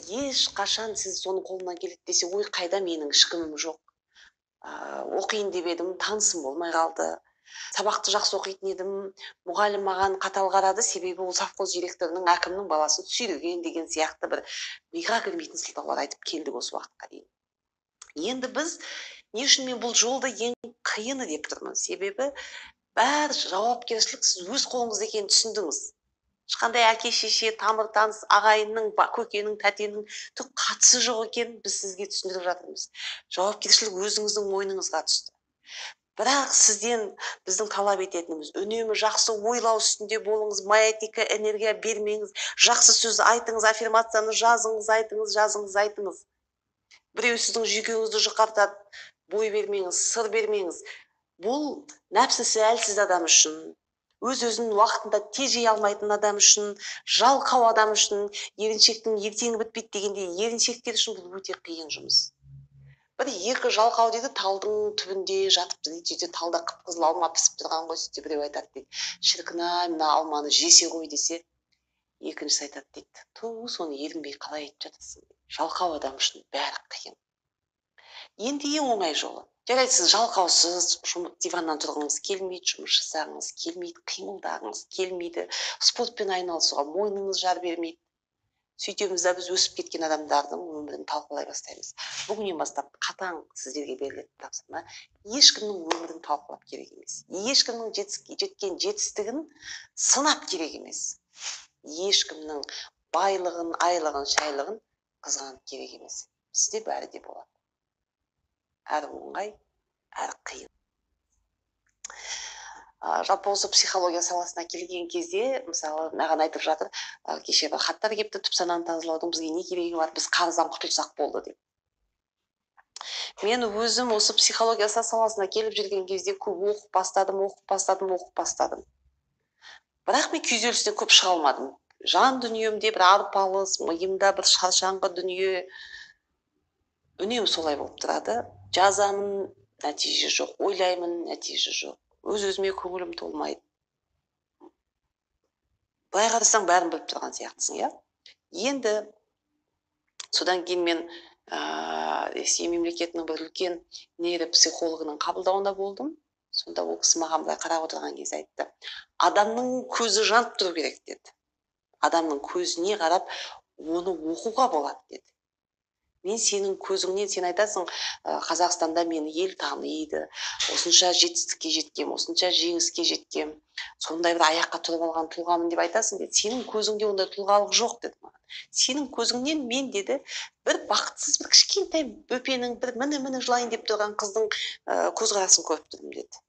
Ешқашан сіз соның қолынан келеді десе, ой, қайда, менің ешкімім жоқ. Оқиын деп едім, танысым болмай қалды. Сабақты жақсы оқитын едім, мұғалім маған қатал қарады, себебі ол совхоз директорының, әкімнің баласын сүйреген деген сияқты бір миға кірмейтін сылтаулар айтып келдік осы уақытқа дейін. Енді біз не үшін мен бұл жолды ең қиыны деп тұрмын? Себебі бәрі жауапкершілік сіз өз қолыңызда екенін түсіндіңіз. Ешқандай әке шеше, тамыр таныс, ағайынның, көкенің, тәтенің түк қатысы жоқ екенін біз сізге түсіндіріп жатырмыз. Жауапкершілік өзіңіздің мойныңызға түсті. Бірақ сізден біздің талап ететініміз: үнемі жақсы ойлау үстінде болыңыз, маятникке энергия бермеңіз, жақсы сөз айтыңыз, аффирмацияны жазыңыз, айтыңыз, жазыңыз, айтыңыз. Біреу сіздің жүйкеңізді жұқартады, бой бермеңіз, сыр бермеңіз. Бұл нәпсісі әлсіз адам үшін, өз өзін уақытында тежей алмайтын адам үшін, жалқау адам үшін, еріншектің ертеңі бітпейді дегендей, еріншектер үшін бұл өте қиын жұмыс. Бір екі жалқау дейді, талдың түбінде жатыпты дейді. Сөйтсе, талда қып қызыл алма пісіп тұрған ғой. Сөйтсе, біреу айтады дейді: «Шіркін ай, мына алманы жесе ғой», – десе, екіншісі айтады дейді: «Ту, соны ерінбей қалай айтып жатырсың?» Жалқау адам үшін бәрі қиын. Енді ең оңай жолы: жарайды, сіз жалқаусыз, диваннан тұрғыңыз келмейді, жұмыс жасағыңыз келмейді, қимылдағыңыз келмейді, спортпен айналысуға мойныңыз жар бермейді. Сөйтеміз да, біз өсіп кеткен адамдардың өмірін талқылай бастаймыз. Бүгіннен бастап қатаң сіздерге берілетін тапсырма: ешкімнің өмірін талқылап керек емес, ешкімнің жеткен жетістігін сынап керек емес, ешкімнің байлығын, айлығын, шайлығын қызғанып керек емес. Бізде бәрі де болады, әрі оңай, әрі қиын. Жалпы осы психология саласына келген кезде, мысалы, маған айтып жатыр, кеше бір хаттар келіпті: «Түп сананы тазалаудың бізге не керегі бар, біз қарыздан құтылсақ болды», – деп. Мен өзім осы психология саласына келіп жүрген кезде көп оқып бастадым, оқып бастадым, оқып бастадым, бірақ мен күйзелістен көп шыға алмадым. Жан дүниемде бір арпалыс, миымда бір шаршаңқы дүние үнемі солай болып тұрады. Жазамын, нәтиже жоқ, ойлаймын, нәтиже жоқ, өз өзіме көңілім толмайды. Былай қарасаң, бәрін біліп тұрған сияқтысың, иә. Енді содан кейін мен Ресей мемлекетінің бір үлкен нейропсихологының қабылдауында болдым. Сонда ол кісі маған былай қарап отырған кезде айтты: «Адамның көзі жанып тұру керек, – деді. – Адамның көзіне қарап, оны оқуға болады», – деді. «Мен сенің көзіңнен, сен айтасың, Қазақстанда мені ел таниды, осынша жетістікке жеткем, осынша жеңіске жеткем, сондай бір аяққа тұрып алған тұлғамын деп айтасың», – деді. «Сенің көзіңде ондай тұлғалық жоқ», – деді маған. «Сенің көзіңнен мен, – деді, – бір бақытсыз, бір кішкентай бөпенің, бір міне міне жылайын деп тұрған қыздың көзқарасын көріп тұрмын», – деді.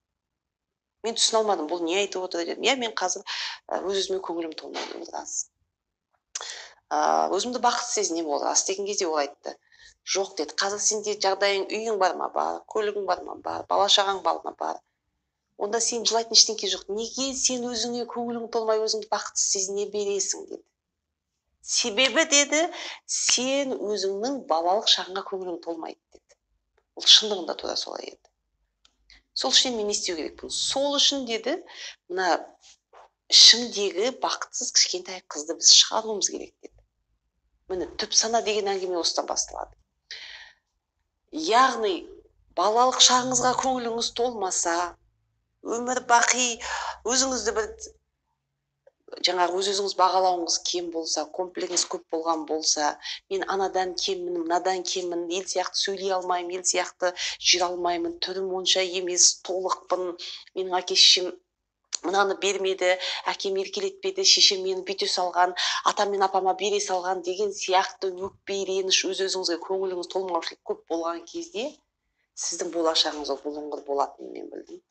Мен түсіне алмадым, бұл не айтып отыр дедім. Иә, мен қазір өз өзіме көңілім толмайды, ол рас, өзімді бақытсыз сезінемін, ол рас деген кезде, ол айтты: «Жоқ, – деді, – қазір сенде жағдайың, үйің бар ма? Бар. Көлігің бар ма? Бар. Бала шағаң бар ма? Бар. Онда сен жылайтын ештеңе жоқ. Неге сен өзіңе көңілің толмай, өзіңді бақытсыз сезіне бересің?» – деді. «Себебі, – деді, – сен өзіңнің балалық шағыңа көңілің толмайды», – деді. Ол шындығында тура солай еді. Сол үшін мен не істеу керекпін? Сол үшін, деді, мына ішіңдегі бақытсыз кішкентай қызды біз шығаруымыз керек, деді. Міне, түп сана деген әңгіме осыдан басталады. Яғни балалық шағыңызға көңіліңіз толмаса, өмір бақи өзіңізді бір жаңағы өз өзіңіз бағалауыңыз кем болса, комплексіңіз көп болған болса, мен анадан кеммін, мынадан кеммін, ел сияқты сөйлей алмаймын, ел сияқты жүре алмаймын, түрім онша емес, толықпын, менің әке шешем мынаны бермеді, әкем еркелетпеді, шешем мені бүйте салған, атам мен апама бере салған деген сияқты өкпе, реніш, өз өзіңізге көңіліңіз толмаушылық көп болған кезде, сіздің болашағыңыз ол бұлыңғыр болатынын мен білдім.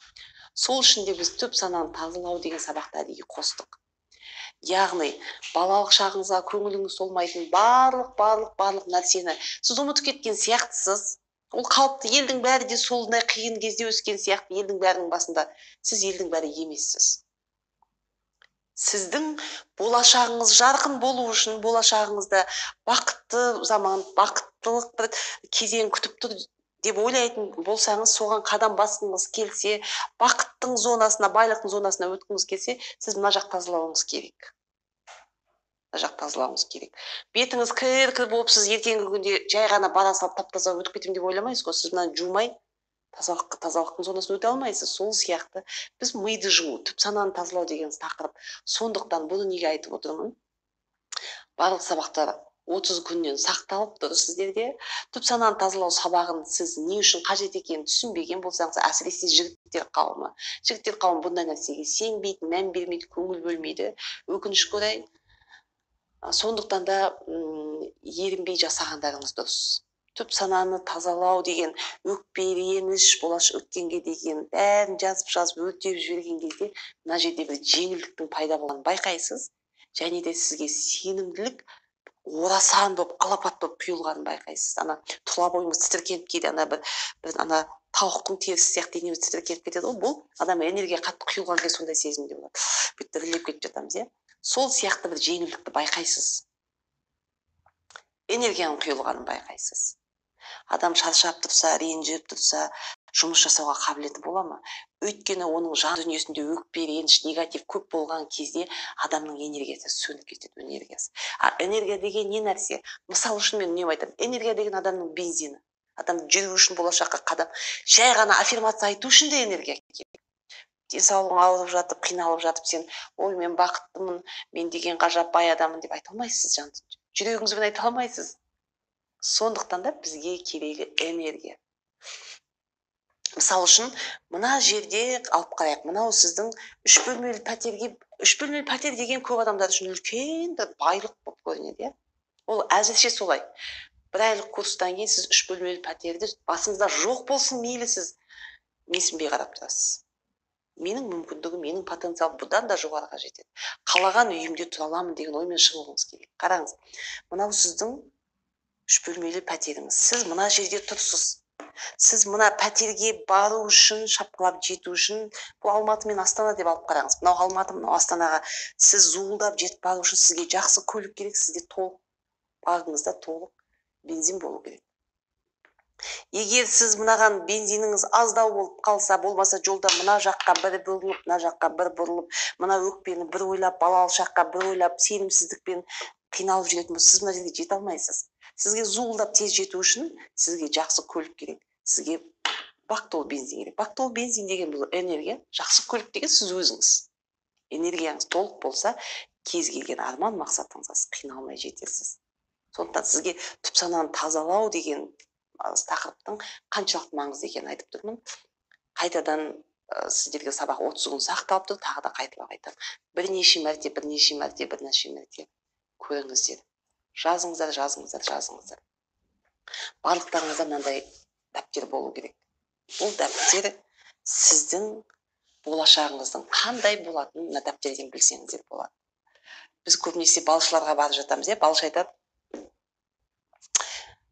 Сол үшін де біз түп сананы тазалау деген сабақты әдейі қостық. Яғни балалық шағыңызға көңіліңіз толмайтын барлық, барлық, барлық нәрсені сіз ұмытып кеткен сияқтысыз. Ол қалыпты, елдің бәрі де сондай қиын кезде өскен сияқты, елдің бәрінің басында. Сіз елдің бәрі емессіз. Сіздің болашағыңыз жарқын болу үшін, болашағыңызда бақытты заман, бақыттылық бір кезең күтіп тұр деп ойлайтын болсаңыз, соған қадам басқыңыз келсе, бақыттың зонасына, байлықтың зонасына өткіңіз келсе, сіз мына жақ тазалауыңыз керек. Мына жақ тазалауыңыз керек. Бетіңіз кір-кір болып, сіз ертеңгі күнде жай ғана бара салып тап-таза өтіп кетемін деп ойламайсыз ғой. Сіз мынаны жумай тазалықтың зонасын өте алмайсыз. Сол сияқты біз миды жуу, түп сананы тазалау деген тақырып. Сондықтан бұны неге айтып отырмын? Барлық сабақтар 30 күннен сақталып тұр сіздерде. Түп сананы тазалау сабағын сіз не үшін қажет екенін түсінбеген болсаңыз, әсіресе жігіттер қауымы. Жігіттер қауымы бұндай нәрсеге сенбейді, мән бермейді, көңіл бөлмейді. Өкінішке орай, сондықтан да ерінбей жасағандарыңыз дұрыс. Түп сананы тазалау деген өкпе, реніш, болашақ өткенге деген бәрін жазып-жазып өртеп жіберген кезде мына жерде бір жеңілдіктің пайда болғанын байқайсыз. Және де сізге сенімділік орасан болып, алапат болып құйылғанын байқайсыз. Ана тұла бойымыз тітіркеніп кейде ана бір ана тауықтың терісі сияқты денеміз тітіркеніп кетеді ғой. Бұл адам энергия қатты құйылған кезде сондай сезімде болады. Бүйтіп дірілдеп кетіп жатамыз, иә. Сол сияқты бір жеңілдікті байқайсыз. Энергияның құйылғанын байқайсыз. Адам шаршап тұрса, ренжіп тұрса, жұмыс жасауға қабілеті бола ма? Өйткені оның жан дүниесінде өкпе, реніш, негатив көп болған кезде адамның энергиясы сөніп кетеді, энергиясы. А энергия деген не нәрсе? Мысал үшін мен үнемі айтамын, энергия деген адамның бензині. Адам жүру үшін болашаққа қадам. Жай ғана аффирмация айту үшін де энергия керек. Денсаулығың ауырып жатып, қиналып жатып, сен, ой, мен бақыттымын, мен деген ғажап бай адаммын деп айта алмайсыз, жан жүрегіңізбен айта алмайсыз. Сондықтан да бізге керегі энергия. Мысал үшін, мына жерде алып қарайық, мынау сіздің үш бөлмелі пәтерге, үш бөлмелі пәтер деген көп адамдар үшін үлкен бір байлық болып көрінеді, иә? Ол әзірше солай. Бір айлық курстан кейін сіз үш бөлмелі пәтерді басыңызда жоқ болсын, мейлі сіз менсінбей қарап тұрасыз. Менің мүмкіндігім, менің потенциалым бұдан да жоғарыға жетеді. Қалаған үйімде тұра аламын деген оймен шығуыңыз керек. Қараңыз, мынау сіздің үш бөлмелі пәтеріңіз. Сіз мына жерде тұрсыз. Сіз мына пәтерге бару үшін, шапқылап жету үшін, бұл Алматы мен Астана деп алып қараңыз. Мынау Алматы, мынау Астанаға сіз зуылдап жетіп бару үшін сізге жақсы көлік керек, сізде толық багыңызда толық бензин болу керек. Егер сіз мынаған бензиніңіз аздау болып қалса, болмаса жолда мына жаққа бір бұрылып, мына жаққа бір бұрылып, мына өкпені бір ойлап, балалық шаққа бір ойлап, сенімсіздікпен қиналып жүретін болса, сіз мына жерге жете алмайсыз. Сізге зуылдап тез жету үшін сізге жақсы көлік керек, сізге бак толы бензин керек. Бак толы бензин деген бұл энергия, жақсы көлік деген сіз өзіңіз. Энергияңыз толық болса, кез келген арман мақсатыңызға сіз қиналмай жетесіз. Сондықтан сізге түп сананы тазалау деген тақырыптың қаншалықты маңызды екенін айтып тұрмын. Қайтадан сіздерге сабақ 30 күн сақталып тұр, тағы да қайталап айтамын. Бірнеше мәрте, бірнеше мәрте, бірнеше мәрте көріңіздер. Жазыңыздар, жазыңыздар, жазыңыздар. Барлықтарыңызда мынандай дәптер болу керек. Бұл дәптер сіздің болашағыңыздың қандай болатынын мына дәптерден білсеңіздер болады. Біз көбінесе балшыларға барып жатамыз, иә? Балшы айтады,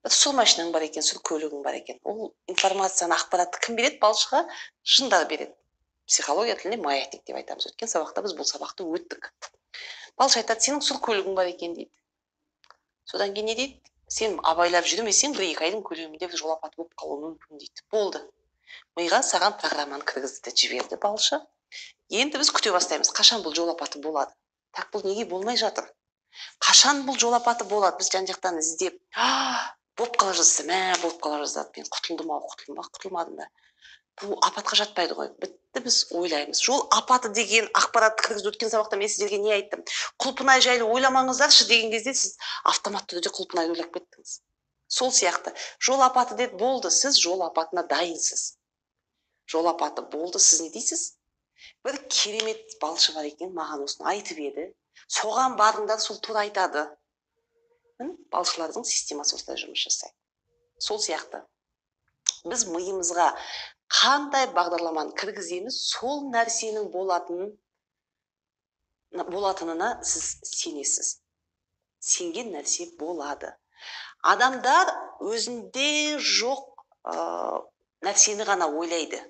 бір сұр машинаң бар екен, сұр көлігің бар екен. Ол информацияны, ақпаратты кім береді балшыға? Жындар береді. Психология тілінде маятник деп айтамыз. Өткен сабақта біз бұл сабақты өттік. Балшы айтады, сенің сұр көлігің бар екен дейді. Содан кейін не дейді? Сен абайлап жүрмесең, бір-екі айдың көлемінде бір жол апаты болып қалуы мүмкін дейді. Болды. Миға саған программаны кіргізді, жіберді балшы. Енді біз күте бастаймыз, қашан бұл жол апаты болады? Так, бұл неге болмай жатыр? Қашан бұл жол апаты болады? Біз жан-жақтан іздеп, болып қала жазса, мә, болып қала жаздады, мен құтылдым ау, құтылдым ба, құтылмадым ба? Бұл апатқа жатпайды ғой. Бітті, біз ойлаймыз. Жол апаты деген ақпаратты кіргізіп өткен сабақта мен сіздерге не айттым? Құлпынай жайлы ойламаңыздаршы деген кезде сіз автоматты түрде құлпынайды ойлап кеттіңіз. Сол сияқты жол апаты деді, болды, сіз жол апатына дайынсыз. Жол апаты болды, сіз не дейсіз? Бір керемет балшы бар екен, маған осыны айтып еді. Соған барыңдар, сол тура айтады. Міне, балшылардың системасы осылай жұмыс жасайды. Сол сияқты біз миымызға қандай бағдарламаны кіргіземіз, сол нәрсенің болатынына сіз сенесіз. Сенген нәрсе болады. Адамдар өзінде жоқ нәрсені ғана ойлайды.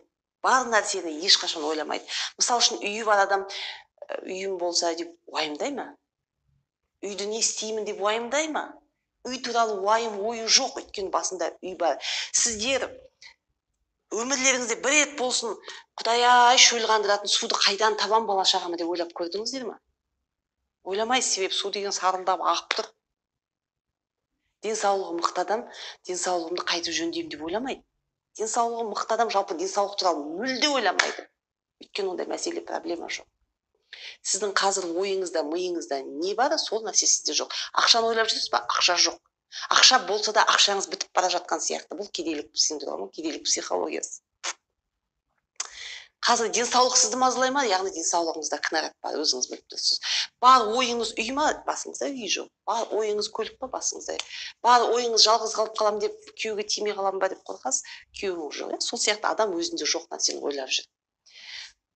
Бар нәрсені ешқашан ойламайды. Мысал үшін, үйі бар адам, үйім болса деп уайымдай ма? Үйді не істеймін деп уайымдай ма? Үй туралы уайым ойы жоқ, өйткені басында үй бар. Сіздер өмірлеріңізде бір рет болсын, Құдай-ай, шөл қандыратын суды қайдан табам бала шағама деп ойлап көрдіңіздер ме? Ойламайсыз, себебі су деген сарылдап ағып тұр. Денсаулығы мықты адам денсаулығымды қайтып жөндеймін деп ойламайды. Денсаулығы мықты адам жалпы денсаулық туралы мүлде ойламайды. Өйткені ондай мәселе, проблема жоқ. Сіздің қазір ойыңызда, миыңызда не бар, сол нәрсе сізде жоқ. Ақшаны ойлап жүрсіз ба? Ақша жоқ. Ақша болса да ақшаңыз бітіп бара жатқан сияқты. Бұл кедейлік синдромы, кедейлік психологиясы. Қазір денсаулық сізді мазалай ма? Яғни денсаулығыңызда кінәрат бар, өзіңіз біліп тұрсыз. Бар ойыңыз үй ма? Басыңызда үй жоқ. Бар ойыңыз көлік па? Басыңызда. Бар ойыңыз жалғыз қалып қалам деп, күйеуге тимей қалам ба деп қорқасыз, күйеуіңіз жоқ. Сол сияқты адам өзінде жоқ нәрсені ойлап жүр.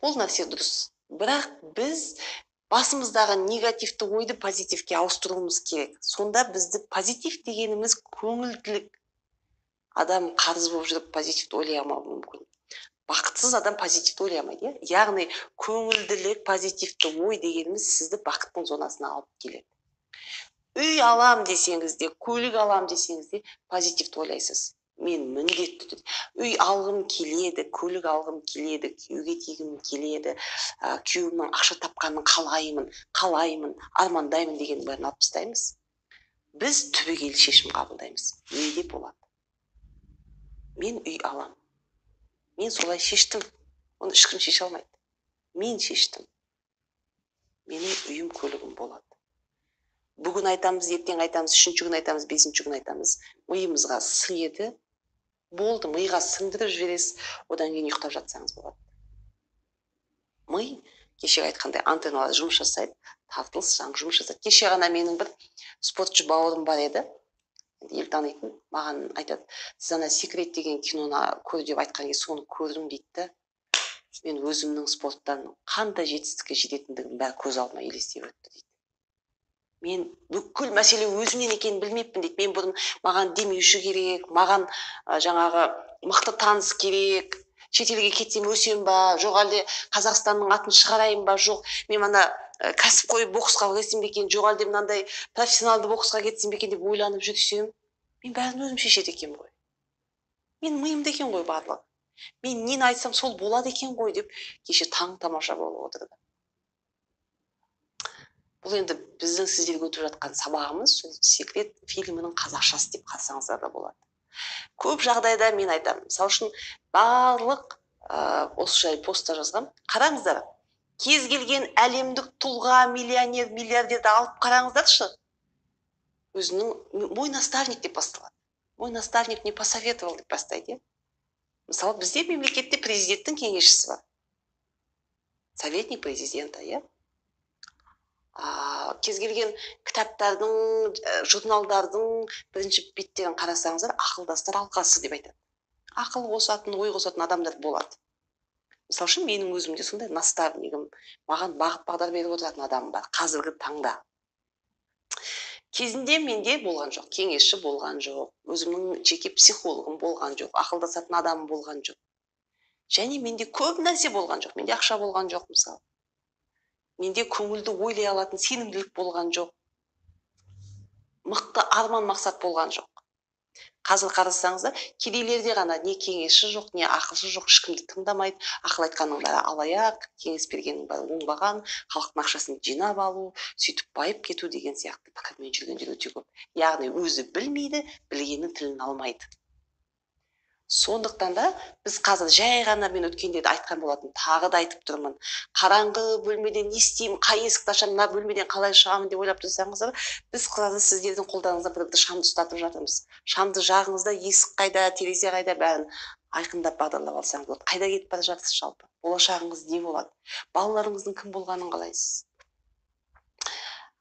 Бұл нәрсе дұрыс. Бірақ біз басымыздағы негативті ойды позитивке ауыстыруымыз керек. Сонда бізді позитив дегеніміз көңілділік. Адам қарыз болып жүріп позитивті ойлай алмауы мүмкін. Бақытсыз адам позитивті ойлай алмайды, иә? Яғни көңілділік, позитивті ой дегеніміз сізді бақыттың зонасына алып келеді. Үй алам десеңіз де, көлік алам десеңіз де позитивті ойлайсыз. Мен міндетті түрде үй алғым келеді, көлік алғым келеді, күйеуге тигім келеді, күйеуімнің ақша тапқанын қалаймын, қалаймын, армандаймын деген бәрін алып тастаймыз. Біз түбегейлі шешім қабылдаймыз. Менде болады. Мен үй алам. Мен солай шештім. Оны ешкім шеше алмайды. Мен шештім. Менің үйім, көлігім болады. Бүгін айтамыз, ертең айтамыз, үшінші күн айтамыз, бесінші күн айтамыз. Миымызға сіңеді. Болды, миға сіңдіріп жібересіз, одан кейін ұйықтап жатсаңыз болады. Ми, кешегі айтқандай, антенналар жұмыс жасайды, тартылыс жаң жұмыс жасайды. Кеше ғана менің бір спортшы бауырым бар еді, ел танитын, маған айтады, сіз ана «Секрет» деген киноны көр деп айтқан кезде соны көрдім дейді да. Мен өзімнің спорттан қандай жетістікке жететіндігім бәрі көз алдыма елестеп өтті дейді. Мен бүкіл мәселе өзімнен екенін білмеппін дейді. Мен бұрын маған демеуші керек, маған жаңағы мықты таныс керек, шетелге кетсем өсем ба, жоқ әлде Қазақстанның атын шығарайын ба, жоқ мен ана кәсіпқой боксқа кетсем бе екен, жоқ әлде мынандай профессионалды боксқа кетсем бе екен деп ойланып жүрсем, мен бәрін өзім шешеді екенмін ғой. Мен миымда екен ғой барлығы. Мен нені айтсам сол болады екен ғой деп кеше таң тамаша болып отырды. Бұл енді біздің сіздерге өтіп жатқан сабағымыз, сол «Секрет» фильмінің қазақшасы деп қарасаңыздар да болады. Көп жағдайда мен айтамын, мысал үшін барлық осы жайлы постта жазғам, қараңыздар, кез келген әлемдік тұлға, миллионер, миллиардерді алып қараңыздаршы, өзінің мой наставник деп басталады. Мой наставник мне посоветовал деп бастайды, иә? Мысалы, бізде мемлекетте президенттің кеңесшісі бар. Советник президента, иә? Кез келген кітаптардың, журналдардың бірінші беттерін қарасаңыздар, ақылдастар алқасы деп айтады. Ақыл қосатын, ой қосатын адамдар болады. Мысалы үшін, менің өзімде сондай наставнигім, маған бағыт бағдар беріп отыратын адам бар қазіргі таңда. Кезінде менде болған жоқ, кеңесші болған жоқ, өзімнің жеке психологым болған жоқ, ақылдасатын адамым болған жоқ. Және менде көп нәрсе болған жоқ, менде ақша болған жоқ мысалы. Менде көңілді ойлай алатын сенімділік болған жоқ. Мықты арман мақсат болған жоқ. Қазір қарасаңыздар, кедейлерде ғана не кеңесші жоқ, не ақылшы жоқ, ешкімді тыңдамайды. Ақыл айтқанның бәрі алаяқ, кеңес бергеннің бәрі оңбаған, халықтың ақшасын жинап алу, сөйтіп байып кету деген сияқты пікірмен жүргендер өте көп. Яғни өзі білмейді, білгеннің тілін алмайды. Сондықтан да біз қазір жай ғана, мен өткенде де айтқан болатын, тағы да айтып тұрмын. Қараңғы бөлмеде не істеймін, қай есікті ашамын, мына бөлмеден қалай шығамын деп ойлап тұрсаңыздар, біз қазір сіздердің қолдарыңызда бір шамды ұстатып жатырмыз. Шамды жағыңызда есік қайда, терезе қайда, бәрін айқындап бағдарлап алсаңыз болады. Қайда кетіп бара жатырсыз жалпы? Болашағыңыз не болады? Балаларыңыздың кім болғанын қалайсыз?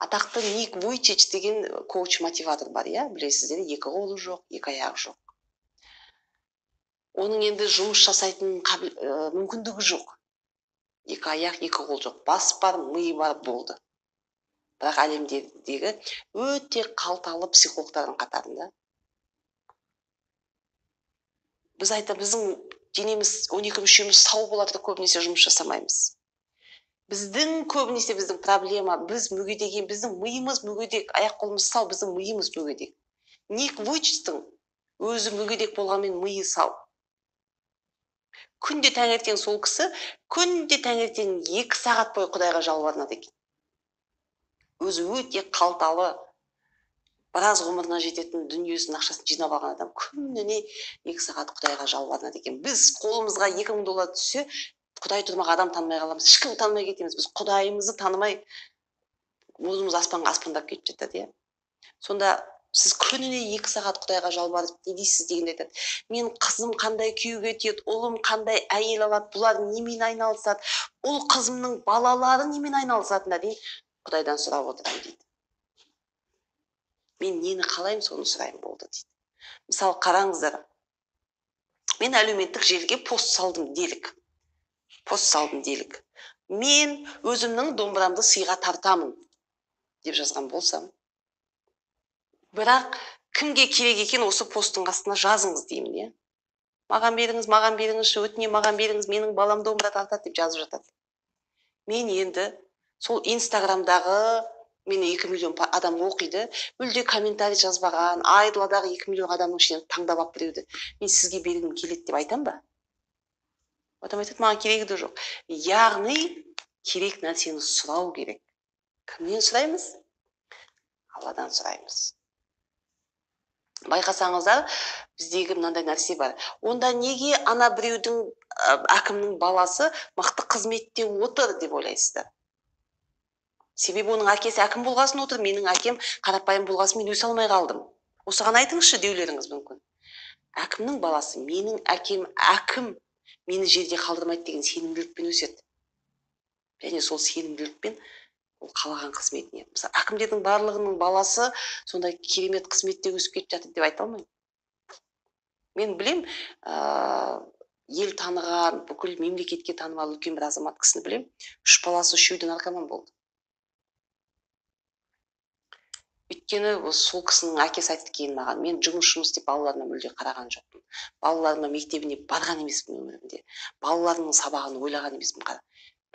Атақты Ник Вуйчич деген коуч-мотиватор бар, иә? Білесіздер, екі қолы жоқ, екі аяғы жоқ. Оның енді жұмыс жасайтын мүмкіндігі жоқ. Екі аяқ, екі қол жоқ. Бас бар, ми бар болды. Бірақ әлемдегі өте қалталы психологтардың қатарында. Біз айта, біздің денеміз, 12 мүшеміз сау болады да көбінесе жұмыс жасамаймыз. Біздің көбінесе біздің проблема, біз мүгедек, біздің миымыз мүгедек, аяқ қолымыз сау, біздің миымыз мүгедек. Ник Вуйчичтің өзі мүгедек болғанмен миы сау. Күнде таңертең сол кісі, күнде таңертең 2 сағат бойы Құдайға жалбарынады екен. Өзі өте қалталы, біраз ғұмырына жететін дүниесін, ақшасын жинап алған адам күніне 2 сағат Құдайға жалбарынады екен. Біз қолымызға 2000 доллар түссе, Құдай тұрмақ адам танымай қаламыз, ешкім танымай кетеміз. Біз Құдайымызды танымай, мұрнымыз аспанға аспандап кетіп жатады, иә. Сонда сіз күніне 2 сағат Құдайға жалбарынып не дейсіз дегенде айтады: мен қызым қандай күйеуге тиеді, ұлым қандай әйел алады, бұлар немен айналысады, ұл қызымның балалары немен айналысатынына дейін Құдайдан сұрап отырамын дейді. Мен нені қалаймын, соны сұраймын болды дейді. Мысалы, қараңыздар, мен әлеуметтік желіге пост салдым делік. Пост салдым делік. Мен өзімнің домбырамды сыйға тартамын деп жазған болсам, бірақ кімге керек екен осы посттың астына жазыңыз деймін, иә? Маған беріңіз, маған беріңізші, өтіне маған беріңіз, менің балам домбыра тартады деп жазып жатады. Мен енді сол Инстаграмдағы мені 2 миллион адам оқиды, мүлде комментарий жазбаған, айдаладағы 2 миллион адамның ішінен таңдап алып біреуді мен сізге бергім келеді деп айтам ба? Адам айтады, маған керегі де жоқ. Яғни керек нәрсені сұрау керек. Кімнен сұраймыз? Алладан сұраймыз. Байқасаңыздар, біздегі мынандай нәрсе бар. Онда неге ана біреудің, әкімнің баласы мықты қызметте отыр деп ойлайсыздар? Себебі оның әкесі әкім болғасын отыр, менің әкем қарапайым болғасын мен өсе алмай қалдым. Осыған айтыңызшы деулеріңіз мүмкін. Әкімнің баласы, менің әкем әкім, мені жерде қалдырмайды деген сенімділікпен өседі. Және сол сенімділікпен ол қалаған қызметіне. Мысалы, әкімдердің барлығының баласы сондай керемет қызметте өсіп кетіп жатыр деп айта алмаймын. Мен білем, ел таныған, бүкіл мемлекетке танымал үлкен бір азамат кісіні білем. 3 баласы үшеуі де наркоман болды. Өйткені сол кісінің әкесі айтты кейін маған, мен жұмыс деп балаларыма мүлде қараған жоқпын. Балаларыма мектебіне барған емеспін өмірімде. Балаларымның сабағын ойлаған емеспін. Қара.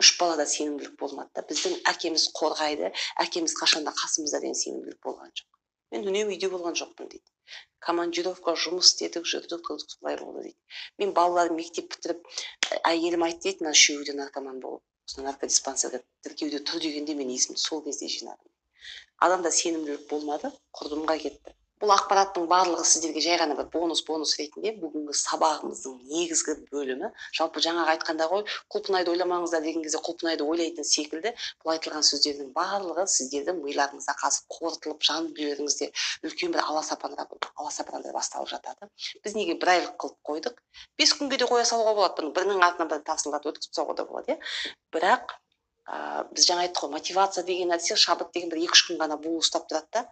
3 балада сенімділік болмады да. Біздің әкеміз қорғайды, әкеміз қашанда қасымызда деген сенімділік болған жоқ. Мен үнемі үйде болған жоқпын дейді. Командировка, жұмыс істедік, жүрдік, тұрдық, солай болды дейді. Мен балаларым мектеп бітіріп, әйелім айтты дейді, мына үшеуі де наркоман болып, осыны наркодиспансерге тіркеуде тұр дегенде мен есімді сол кезде жинадым. Адамда сенімділік болмады, құрдымға кетті. Бұл ақпараттың барлығы сіздерге жай ғана бір бонус ретінде бүгінгі сабағымыздың негізгі бөлімі. Жалпы жаңағы айтқанда ғой, құлпынайды ойламаңыздар деген кезде құлпынайды ойлайтын секілді бұл айтылған сөздердің барлығы сіздердің миларыңызда қазір қорытылып, жан дүниелеріңізде үлкен бір аласапырандай басталып жатады. Біз неге бір айлық қылып қойдық? 5 күнге де қоя салуға болады, бұны бірінің артынан бірін тарсылдатып өткізіп тастауға да болады, иә? Бірақ біз жаңа айттық қой, мотивация деген нәрсе, шабыт деген бір екі-үш күн ғана буы ұстап тұрады да,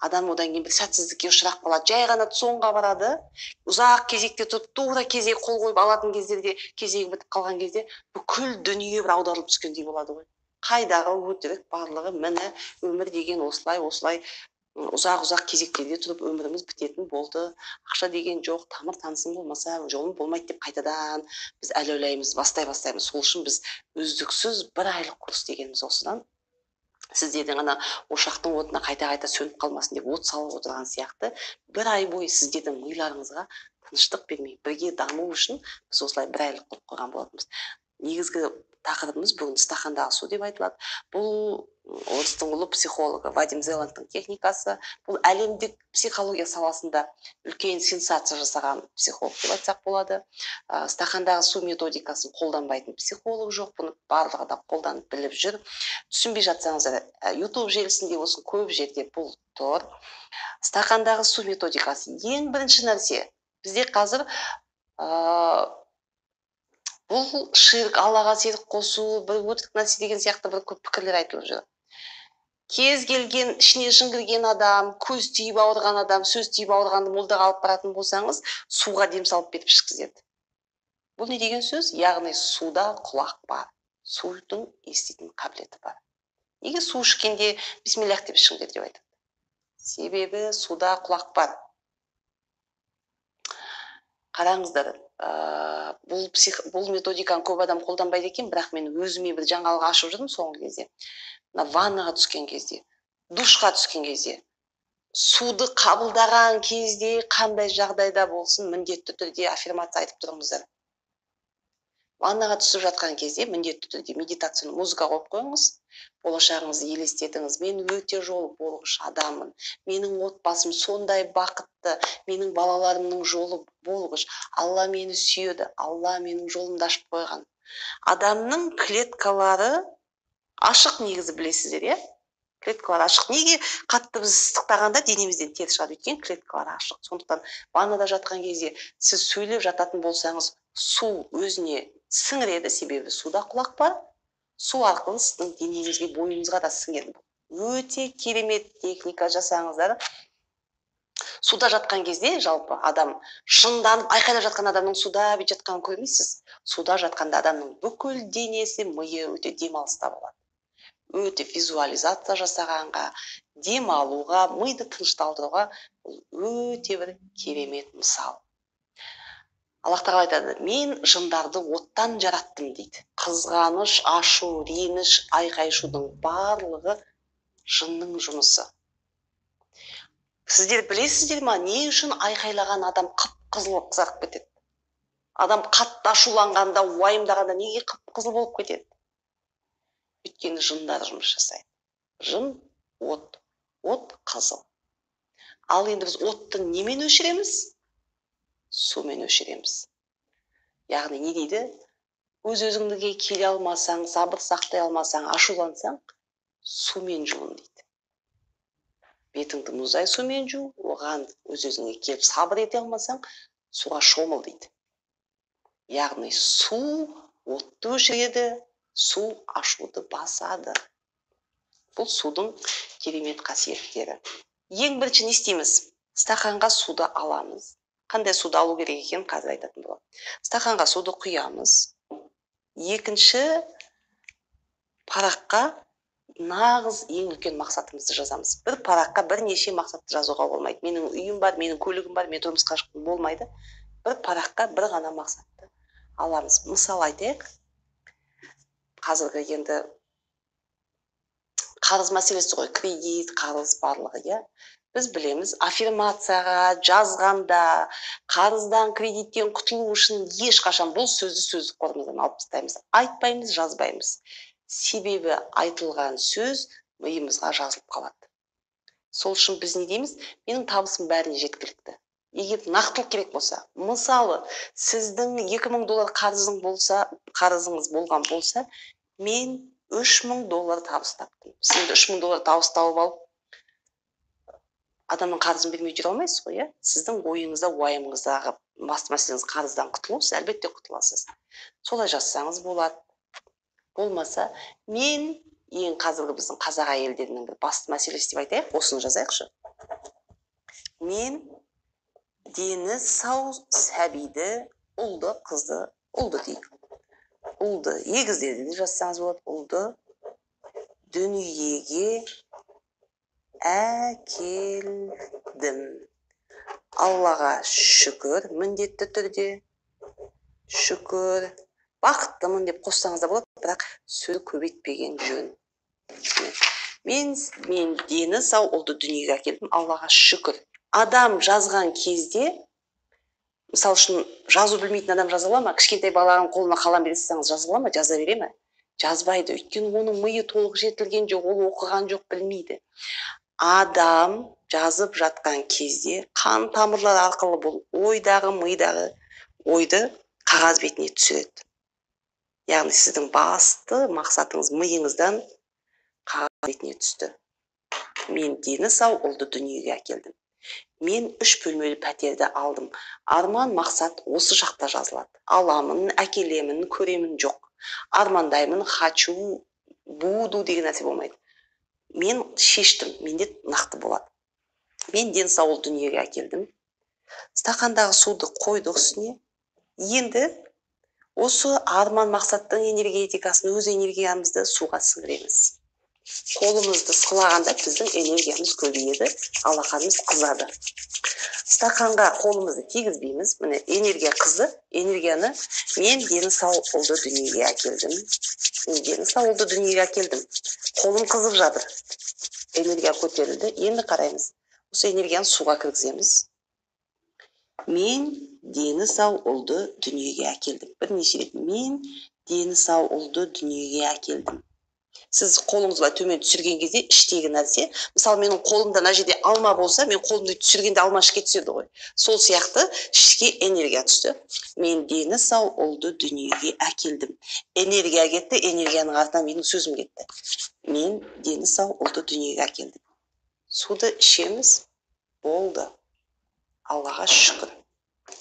адам одан кейін бір сәтсіздікке ұшырап қалады, жай ғана ЦОНға барады, ұзақ кезекте тұрып, тура кезек қол қойып алатын кездерде, кезегі бітіп қалған кезде бүкіл дүние бір аударылып түскендей болады ғой. Қайдағы өтірік барлығы, міне өмір деген осылай, осылай ұзақ-ұзақ кезектерде тұрып өміріміз бітетін болды, ақша деген жоқ, тамыр танысым болмаса жолым болмайды деп қайтадан біз әлі ойлаймыз, бастай бастаймыз. Сол үшін біз үздіксіз бір айлық курс дегеніміз осыдан. Сіздердің ана ошақтың отына қайта-қайта сөніп қалмасын деп от салып отырған сияқты бір ай бойы сіздердің миларыңызға тыныштық бермей бірге даму үшін біз осылай бір айлық қылып қойған болатынбыз. Негізгі тақырыбымыз бүгін стақандағы су деп айтылады. Бұл орыстың ұлы психологы Вадим Зеландтың техникасы. Бұл әлемдік психология саласында үлкен сенсация жасаған психолог деп айтсақ болады. Стақандағы су методикасын қолданбайтын психолог жоқ, бұны барлығы да қолданып біліп жүр. Түсінбей жатсаңыздар, YouTube желісінде болсын көп жерде бұл тұр. Стақандағы су методикасы ең бірінші нәрсе. Бізде қазір, бұл ширк, Аллаға серік қосу, бір өтірік нәрсе деген сияқты бір көп пікірлер айтылып жүр. Кез келген ішіне жын кірген адам, көз тиіп ауырған адам, сөз тиіп ауырғанды молдаға алып баратын болсаңыз, суға дем салып беріп ішкізеді. Бұл не деген сөз? Яғни суда құлақ бар, судың еститін қабілеті бар. Неге су ішкенде бисмиллах деп ішіңдер деп айтады? Себебі суда құлақ бар. Қараңыздар, бұл методиканы көп адам қолданбайды екен, бірақ мен өзіме бір жаңалық ашып жүрмін соңғы кезде. Мына ваннаға түскен кезде, душқа түскен кезде, суды қабылдаған кезде қандай жағдайда болсын міндетті түрде аффирмация айтып тұрыңыздар. Ваннаға түсіп жатқан кезде міндетті түрде медитацияны музыка қойып қойыңыз. Болашағыңызды елестетіңіз. Мен өте жолы болғыш адаммын. Менің отбасым сондай бақытты, менің балаларымның жолы болғыш. Алла мені сүйеді, Алла менің жолымды ашып қойған. Адамның клеткалары ашық негізі, білесіздер, иә? Клеткалар ашық. Неге қатты біз ыстықтағанда денемізден тер шығады? Өйткені клеткалар ашық. Сондықтан ваннада жатқан кезде сіз сөйлеп жататын болсаңыз, су өзіне сіңіреді, себебі суда құлақ бар. Су арқылы сіздің денеңізге, бойыңызға да сіңеді. Өте керемет техника, жасаңыздар. Суда жатқан кезде жалпы адам жынданып айқайлап жатқан адамның суда бүйтіп жатқанын көрмейсіз. Суда жатқанда адамның бүкіл денесі, миы өте демалыста болады. Өте визуализация жасағанға, демалуға, миды тынышталдыруға бұл өте бір керемет мысал. Аллах тағала айтады, мен жындарды оттан жараттым дейді. Қызғаныш, ашу, реніш, айқай-шудың барлығы жынның жұмысы. Сіздер білесіздер ма, не үшін айқайлаған адам қып-қызыл қызарып кетеді? Адам қатты ашуланғанда, уайымдағанда неге қып-қызыл болып кетеді? Өйткені жындар жұмыс жасайды. Жын от, от қызыл. Ал енді біз отты немен өшіреміз? Сумен өшіреміз. Яғни не дейді? Өз өзіңдіге келе алмасаң, сабыр сақтай алмасаң, ашулансаң, сумен жуын дейді. Бетіңді мұздай сумен жу, оған өз өзіңе келіп сабыр ете алмасаң, суға шомыл дейді. Яғни су отты өшіреді, су ашуды басады. Бұл судың керемет қасиеттері. Ең бірінші не істейміз? Стақанға суды аламыз. Қандай суды алу керек екенін қазір айтатын боламын. Стақанға суды құямыз. Екінші параққа нағыз ең үлкен мақсатымызды жазамыз. Бір параққа бірнеше мақсатты жазуға болмайды. Менің үйім бар, менің көлігім бар, мен тұрмысқа шықтым, болмайды. Бір параққа бір ғана мақсатты аламыз. Мысал айтайық. Қазіргі енді қарыз мәселесі ғой, кредит, қарыз барлығы, иә. Біз білеміз, аффирмацияға жазғанда қарыздан, кредиттен құтылу үшін ешқашан бұл сөзді сөздік қорымыздан алып тастаймыз. Айтпаймыз, жазбаймыз. Себебі айтылған сөз миымызға жазылып қалады. Сол үшін біз не дейміз? Менің табысым бәріне жеткілікті. Егер нақтылық керек болса, мысалы, сіздің 2000 доллар қарызың болса, қарызыңыз болған болса, мен 3000 доллар табыс таптым. Сіз енді 3000 доллар табыс тауып алып, адамның қарызын бермей жүре алмайсыз ғой, иә? Сіздің ойыңызда, уайымыңыздағы басты мәселеңіз қарыздан құтылу, сіз әлбетте құтыласыз. Солай жазсаңыз болады. Болмаса, мен ең қазіргі біздің қазақ әйелдерінің бір басты мәселесі деп айтайық, осыны жазайықшы. Мен дені сау сәбиді, ұлды, қызды, ұлды дейік. Ұлды, егіздерді де жазсаңыз болады, ұлды дүниеге әкелдім. Аллаға шүкір, міндетті түрде шүкір, бақыттымын деп қоссаңыз да болады, бірақ сөз көбейтпеген жөн. Мен дені сау ұлды дүниеге әкелдім, Аллаға шүкір. Адам жазған кезде, мысал үшін, жазу білмейтін адам жаза ала ма? Кішкентай баланың қолына қалам бере салсаңыз, жаза ала ма? Жаза бере ме? Жазбайды. Өйткені оның миы толық жетілген жоқ, ол оқыған жоқ, білмейді. Адам жазып жатқан кезде қан тамырлары арқылы бұл ойдағы, мидағы ойды қағаз бетіне түсіреді. Яғни сіздің басты мақсатыңыз миыңыздан қағаз бетіне түсті. Мен дені сау ұлды дүниеге әкелдім. Мен 3 бөлмелі пәтерді алдым. Арман, мақсат осы жақта жазылады. Аламын, әкелемін, көремін, жоқ. Армандаймын, хочу, буду деген нәрсе болмайды. Мен шештім, менде нақты болады. Мен дені сау ұлды дүниеге әкелдім. Стақандағы суды қойдық үстіне. Енді осы арман мақсаттың энергетикасын, өз энергиямызды суға сіңіреміз. Қолымызды сылағанда біздің энергиямыз көбейеді, алақанымыз қызады. Стақанға қолымызды тигізбейміз. Міне, энергия қызды, энергияны мен дені сау ұлды дүниеге әкелдім. Мен дені сау ұлды дүниеге әкелдім. Қолым қызып жатыр. Энергия көтерілді. Енді қараймыз. Осы энергияны суға кіргіземіз. Мен дені сау ұлды дүниеге әкелдім. Бірнеше рет мен дені сау ұлды дүниеге әкелдім. Сіз қолыңызды төмен түсірген кезде іштегі нәрсе, мысалы менің қолымда мына жерде алма болса, мен қолымды түсіргенде алма ішке түседі ғой. Сол сияқты ішке энергия түсті. Мен дені сау ұлды дүниеге әкелдім. Энергия кетті, энергияның артынан менің сөзім кетті. Мен дені сау ұлды дүниеге әкелдім. Суды ішеміз, болды. Аллаға шүкір.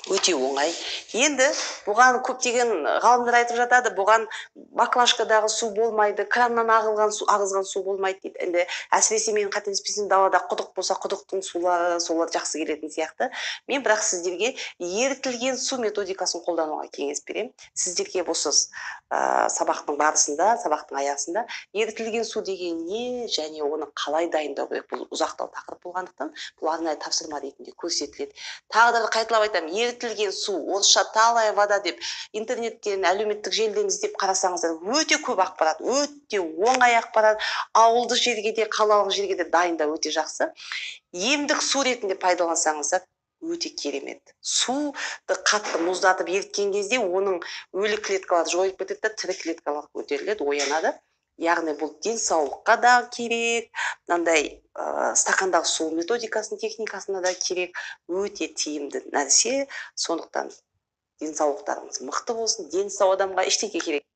Өте оңай. Енді бұған көптеген ғалымдар айтып жатады, бұған баклажкадағы су болмайды, краннан ағызған су болмайды дейді. Енді әсіресе мен қателеспесем далада құдық болса, құдықтың сулары солар жақсы келетін сияқты. Мен бірақ сіздерге ерітілген су методикасын қолдануға кеңес беремін. Сіздерге осы сабақтың барысында, сабақтың аясында ерітілген су деген не және оны қалай дайындау керек, бұл ұзақтау тақырып болғандықтан бұл арнайы тапсырма ретінде көрсетіледі. Тағы да қайталап айтамын, ерітілген су, орысша талая вода деп интернеттен, әлеуметтік желіден іздеп қарасаңыздар өте көп ақпарат, өте оңай ақпарат, ауылды жерге де, қалалық жерге де дайындау өте жақсы. Емдік су ретінде пайдалансаңыздар өте керемет. Суды қатты мұздатып еріткен кезде оның өлі клеткалары жойылып кетеді да, тірі клеткалар көтеріледі, оянады. Яғни бұл денсаулыққа да керек, мынандай стақандағы су методикасының техникасына да керек, өте тиімді нәрсе. Сондықтан денсаулықтарыңыз мықты болсын, дені сау адамға ештеңе керек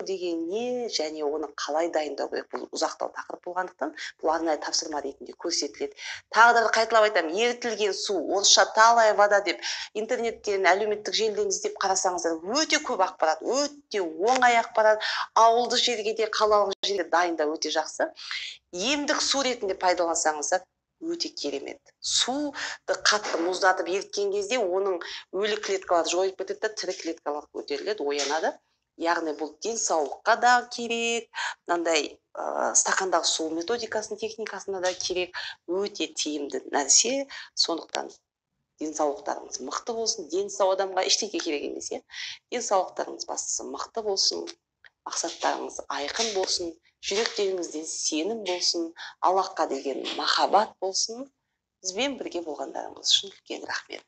деген не және оны қалай дайындау керек, бұл ұзақтау тақырып болғандықтан бұл арнайы тапсырма ретінде көрсетіледі. Тағы да қайталап айтамын, ерітілген су, орысша талая вода деп интернеттен, әлеуметтік желіден іздеп қарасаңыздар өте көп ақпарат, өте оңай ақпарат, ауылды жерге де, қалалық жерге де дайындау өте жақсы. Емдік су ретінде пайдалансаңыздар өте керемет. Суды қатты мұздатып еріткен кезде оның өлі клеткалары жойылып кетеді да, тірі клеткалар көтеріледі, оянады. Яғни бұл денсаулыққа да керек, мынандай стақандағы су методикасының техникасына да керек, өте тиімді нәрсе. Сондықтан денсаулықтарыңыз мықты болсын, дені сау адамға ештеңе керек емес, иә? Денсаулықтарыңыз бастысы мықты болсын, мақсаттарыңыз айқын болсын, жүректеріңізде сенім болсын, Аллаһқа деген махаббат болсын. Бізбен бірге болғандарыңыз үшін үлкен рахмет.